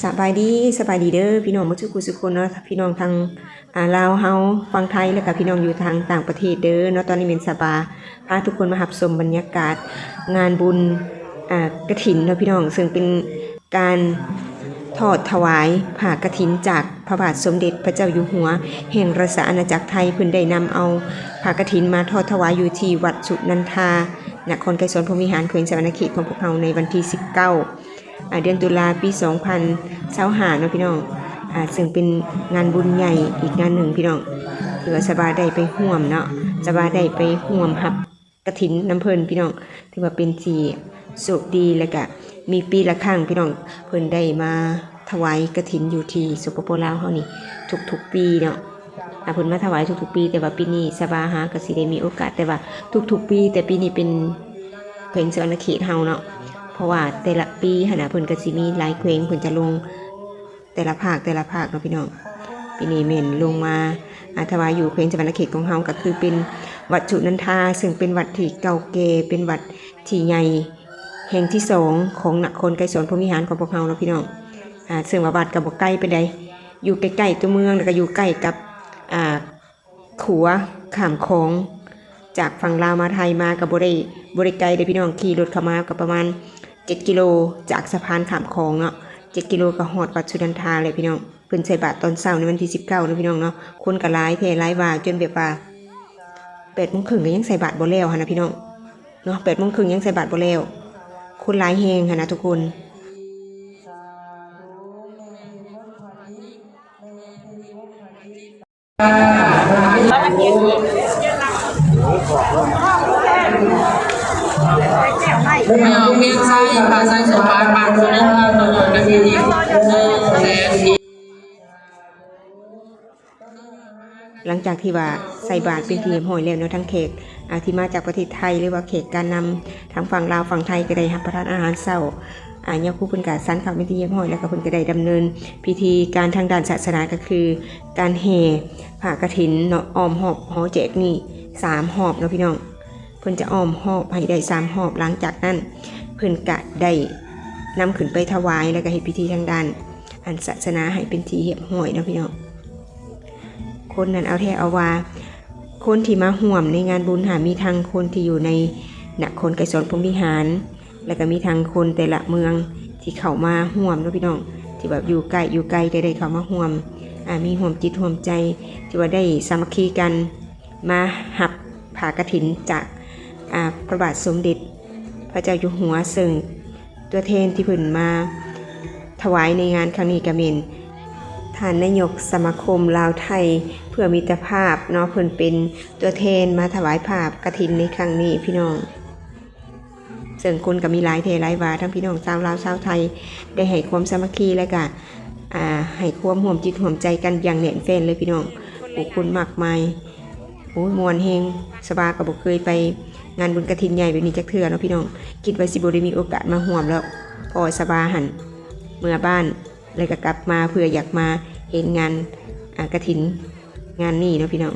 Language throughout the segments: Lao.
ສະບາຍດີ ສະບາຍດີເດີພີ່ນ້ອງໝົດທຸກຜູ້ທຸກຄົນເນາະ ພີ່ນ້ອງທາງ ອາ ລາວເຮົາ ຝັ່ງໄທ ແລ້ວກະພີ່ນ້ອງຢູ່ທາງຕ່າງປະເທດເດີເນາະ. ຕອນນີ້ແມ່ນສະບາພາທຸກຄົນມາຮັບຊົມບັນຍາກາດງານບຸນ ອາ ກະຖິນເນາະພີ່ນ້ອງ ເຊິ່ງເປັນການທອດຖວາຍຜ້າກະຖິນຈາກພະບາດສົມເດັດພະເຈົ້າຢູ່ຫົວແຫ່ງລາຊະອານາຈັກໄທ ເພິ່ນໄດ້ນຳເອົາຜ້າກະຖິນມາທອດຖວາຍຢູ່ທີ່ວັດສຸນັນທາ ນະຄອນໄກສອນພົມວິຫານ ແຂວງສະຫວັນນະເຂດຂອງພວກເຮົາ ໃນວັນທີສິບເກົ້າ ອາ ເດືອນຕຸລາ ປີສອງພັນຊາວຫ້າເນາະພີ່ນ້ອງ ອາ ເຊິ່ງເປັນງານບຸນໃຫຍ່ອີກງານໜຶ່ງພີ່ນ້ອງ ທີ່ວ່າສະບາໄດ້ໄປຮ່ວມເນາະ ສະບາໄດ້ໄປຮ່ວມຮັບກະຖິນນຳເພິ່ນພີ່ນ້ອງ ຖືວ່າເປັນທີ່ໂຊກດີ ແລ້ວກະມີປີລະຄັ້ງພີ່ນ້ອງ ເພິ່ນໄດ້ມາຖວາຍກະຖິນຢູ່ທີ່ ສປປ ລາວເຮົານີ້ທຸກໆປີເນາະ ອາ ເພິ່ນມາຖວາຍທຸກໆປີ ແຕ່ວ່າປີນີ້ສະບາຫາກະຊິໄດ້ມີໂອກາດ ແຕ່ວ່າທຸກໆປີ ແຕ່ປີນີ້ເປັນ ແຂວງສະຫວັນນະເຂດເຮົາເນາະ ເພາະວ່າແຕ່ລະປີຫັ້ນນະ ເພິ່ນກະຊິມີຫຼາຍແຂວງ ເພິ່ນຈະລົງແຕ່ລະພາກ ແຕ່ລະພາກເນາະພີ່ນ້ອງ. ປີນີ້ແມ່ນລົງມາ ອາ ຖວາຍຢູ່ແຂວງສະຫວັນນະເຂດຂອງເຮົາ ກະຄືເປັນວັດສຸນັນທາ ເຊິ່ງເປັນວັດທີ່ເກົ່າແກ່ ເປັນວັດທີ່ໃຫຍ່ແຫ່ງທີສອງຂອງນະຄອນໄກສອນພົມວິຫານຂອງພວກເຮົາເນາະພີ່ນ້ອງ ອາ ເຊິ່ງວ່າວັດກະບໍ່ໄກປານໃດ ຢູ່ໃກ້ໆຕົວເມືອງ ແລ້ວກະຢູ່ໃກ້ກັບ ອາ ຂົວຂ້າມຂອງ ຈາກຝັ່ງລາວມາໄທມາກະບໍ່ໄດ້ ບໍ່ໄດ້ໄກເດ້ພີ່ນ້ອງ ຂີ່ລົດເຂົ້າມາກະປະມານເຈັດກິໂລ ຈາກສະພານຂ້າມຂອງເນາະ ເຈັດກິໂລກະຮອດວັດສຸນັນທາແລ້ວພີ່ນ້ອງ. ເພິ່ນໃສ່ບາດຕອນເຊົ້າໃນວັນທີສິບເກົ້າເນາະພີ່ນ້ອງເນາະ ຄົນກະຫຼາຍແທ້ຫຼາຍວ່າ ຈົນແບບວ່າແປດໂມງເຄິ່ງກະຍັງໃສ່ບາດບໍ່ແລ້ວຫັ້ນນະພີ່ນ້ອງເນາະ ແປດໂມງເຄິ່ງຍັງໃສ່ບາດບໍ່ແລ້ວ ຄົນຫຼາຍແຮງຫັ້ນນະທຸກຄົນ. ຫຼັງຈາກທີ່ວ່າໃສ່ບາດເປັນທີ່ຮຽບຮ້ອຍແລ້ວເນາະ ທັງແຂກ ອາ ທີ່ມາຈາກປະເທດໄທ ຫຼືວ່າແຂກການນຳທາງຝັ່ງລາວຝັ່ງໄທ ກະໄດ້ຮັບປະທານອາຫານເຊົ້າ ອາ ຍາຄູເພິ່ນກະສັນເຂົ້າເປັນທີ່ຮຽບຮ້ອຍ ແລ້ວກະເພິ່ນກະໄດ້ດຳເນີນພິທີການທາງດ້ານສາສະໜາ ກະຄືການແຫ່ຜ້າກະຖິນເນາະ ອ້ອມຮອບຫໍແຈກນີ້ສາມຮອບເນາະພີ່ນ້ອງ. ເພິ່ນຈະອ້ອມຮອບໃຫ້ໄດ້ສາມຮອບ ຫຼັງຈາກນັ້ນເພິ່ນກະໄດ້ນຳຂຶ້ນໄປຖວາຍ ແລ້ວກະເຮັດພິທີທາງດ້ານອັນສາສະໜາໃຫ້ເປັນທີ່ຮຽບຮ້ອຍເນາະພີ່ນ້ອງ. ຄົນນັ້ນເອົາແທ້ເອົາວ່າ ຄົນທີ່ມາຮ່ວມໃນງານບຸນຫັ້ນ ມີທັງຄົນທີ່ຢູ່ໃນນະຄອນໄກສອນພົມວິຫານ ແລ້ວກະມີທັງຄົນແຕ່ລະເມືອງທີ່ເຂົ້າມາຮ່ວມເນາະພີ່ນ້ອງ ທີ່ແບບຢູ່ໃກ້ຢູ່ໄກກະໄດ້ເຂົ້າມາຮ່ວມ ອາ ມີຮ່ວມຈິດຮ່ວມໃຈ ທີ່ວ່າໄດ້ສາມັກຄີກັນ ມາຮັບຜ້າກະຖິນຈາກ ອາ ພະບາດສົມເດັດພະເຈົ້າຢູ່ຫົວ ເຊິ່ງຕົວແທນທີ່ເພິ່ນມາຖວາຍໃນງານຄັ້ງນີ້ກະແມ່ນທ່ານນາຍົກສະມາຄົມລາວໄທເພື່ອມິດຕະພາບເນາະ ເພິ່ນເປັນຕົວແທນມາຖວາຍຜ້າກະຖິນໃນຄັ້ງນີ້ພີ່ນ້ອງ. ເຊິ່ງຄົນກະມີຫຼາຍແທ້ຫຼາຍວ່າ ທັງພີ່ນ້ອງຊາວລາວຊາວໄທ ໄດ້ໃຫ້ຄວາມສາມັກຄີ ແລະກະ ອາ ໃຫ້ຄວາມຮ່ວມຈິດຮ່ວມໃຈກັນຢ່າງແໜ້ນແຟ້ນເລີຍພີ່ນ້ອງ ຜູ້ຄົນມາກມາຍ. ໂອ້ຍ ມ່ວນແຮງ ສະບາກະບໍ່ເຄີຍໄປງານບຸນກະຖິນໃຫຍ່ແບບນີ້ຈັກເທື່ອເນາະພີ່ນ້ອງ ຄິດວ່າຊິບໍ່ໄດ້ມີໂອກາດມາຮ່ວມແລ້ວ ເພາະວ່າສະບາຫັ້ນເມືອບ້ານ ແລ້ວກະກັບມາເພື່ອຢາກມາເຫັນງານ ອາ ກະຖິນ ງານນີ້ເນາະພີ່ນ້ອງ.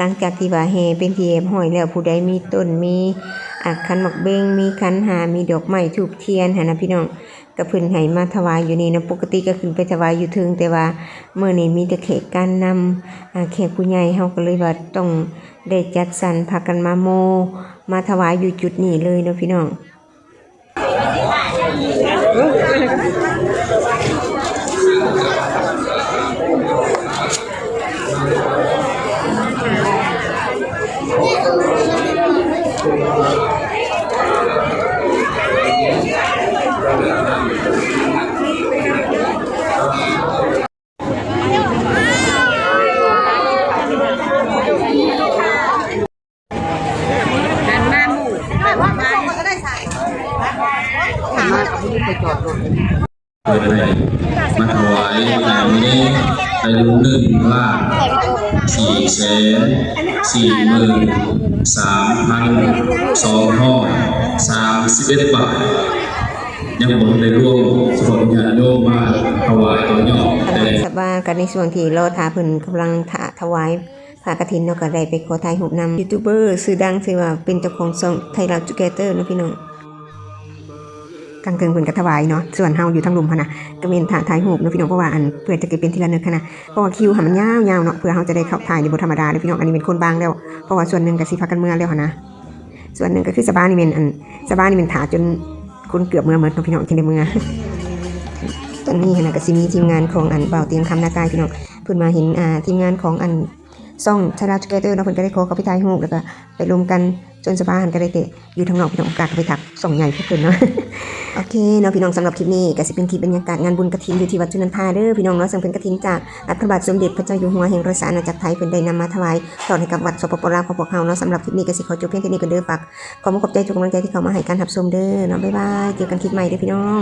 ຫຼັງຈາກທີ່ວ່າແຫ່ເປັນທີ່ຮຽບຮ້ອຍແລ້ວ ຜູ້ໃດມີຕົ້ນ ມີ ອາ ຂັນໝາກເບັງ ມີຂັນຫ້າ ມີດອກໄມ້ ທູບທຽນຫັ້ນນະພີ່ນ້ອງ ກໍເພິ່ນໃຫ້ມາຖວາຍຢູ່ນີ້ເນາະ. ປົກກະຕິກໍຂຶ້ນໄປຖວາຍຢູ່ເທິງ ແຕ່ວ່າມື້ນີ້ມີແຕ່ແຂກການນຳ ອາ ແຂກຜູ້ໃຫຍ່ ເຮົາກໍເລີຍວ່າຕ້ອງໄດ້ຈັດສັນພາກັນມາໂມ ມາຖວາຍຢູ່ຈຸດນີ້ເລີຍເນາະພີ່ນ້ອງ. ເປີດໃຫ້ມາຖວາຍໃນມື້ນີ້ໄດ້ລົງໜຶ່ງລ້ານສີ່ແສນສີ່ໝື່ນສາມພັນສອງຮ້ອຍສາມສິບເອັດບາດ ຍັງບໍ່ທັນໄດ້ລວມສະເພາະຍາດໂຍມມາຖວາຍຕໍ່ຍອດ. ສະບາຍ ສະບາຍ ກໍໃນຊ່ວງທີ່ລໍຖ້າເພິ່ນກຳລັງຖ້າຖວາຍ ຜ້າກະຖິນເນາະ ກໍໄດ້ໄປຂໍຖ່າຍຮູບນຳຢູທູບເບີຊື່ດັງ ທີ່ວ່າເປັນເຈົ້າຂອງຊ່ອງໄທລາວຈູເກເຕີເນາະພີ່ນ້ອງ. ທາງເທິງເພິ່ນກໍຖວາຍເນາະ ສ່ວນເຮົາຢູ່ທາງລຸ່ມຫັ້ນນະ ກໍແມ່ນຖ້າຖ່າຍຮູບເນາະພີ່ນ້ອງ ເພາະວ່າອັນ ເພື່ອຈະເກັບເປັນທີ່ລະນຶກຫັ້ນນະ ເພາະວ່າຄິວຫັ້ນມັນຍາວໆເນາະ ເພື່ອເຮົາຈະໄດ້ເຂົ້າຖ່າຍນີ້ບໍ່ທຳມະດາເດ້ພີ່ນ້ອງ. ອັນນີ້ແມ່ນຄົນບາງແລ້ວ ເພາະວ່າສ່ວນໜຶ່ງກໍຊິພາກັນເມືອແລ້ວຫັ້ນນະ ສ່ວນໜຶ່ງກໍຄືສະບານີ້ແມ່ນ ອັນ ສະບານີ້ແມ່ນຖ້າຈົນຄົນເກືອບເມືອໝົດເນາະພີ່ນ້ອງ ຈຶ່ງໄດ້ເມືອ. ຕອນນີ້ຫັ້ນນະ ກໍຊິມີທີມງານຂອງອັນ ບ່າວຕຽງຄຳ ນາກາຍ ພີ່ນ້ອງ ເພິ່ນມາເຫັນ ອ່າ ທີມງານຂອງອັນ ຊ່ອງໄທລາວຈູເກເຕີເນາະ ເພິ່ນກໍໄດ້ຂໍເຂົ້າໄປຖ່າຍຮູບ ແລ້ວກໍໄປລົມກັນ ສ່ວນສະບາຫັ້ນກໍໄດ້ແຕ່ຢູ່ທາງນອກພີ່ນ້ອງ ບໍ່ກ້າເຂົ້າໄປທັກຊ່ອງໃຫຍ່ພວກເພິ່ນເນາະ. ໂອເຄເນາະພີ່ນ້ອງ ສຳລັບຄລິບນີ້ກໍຊິເປັນຄລິບບັນຍາກາດງານບຸນກະຖິນຢູ່ທີ່ວັດຈຸນັນທາເດີພີ່ນ້ອງເນາະ ເຊິ່ງເປັນກະຖິນຈາກ ອາ ພະບາດສົມເດັດພະເຈົ້າຢູ່ຫົວແຫ່ງລາຊະອານາຈັກໄທ ເພິ່ນໄດ້ນຳມາຖວາຍທອດໃຫ້ກັບວັດ ສປປ ລາວ ຂອງພວກເຮົາເນາະ. ສຳລັບຄລິບນີ້ກໍຊິຂໍຈົບພຽງເທົ່ານີ້ກ່ອນເດີ ຝາກຂອບອົກຂອບໃຈທຸກກຳລັງໃຈທີ່ເຂົ້າມາໃຫ້ການຮັບຊົມເດີເນາະ. ບາຍບາຍ ເຈີກັນຄລິບໃໝ່ເດີພີ່ນ້ອງ.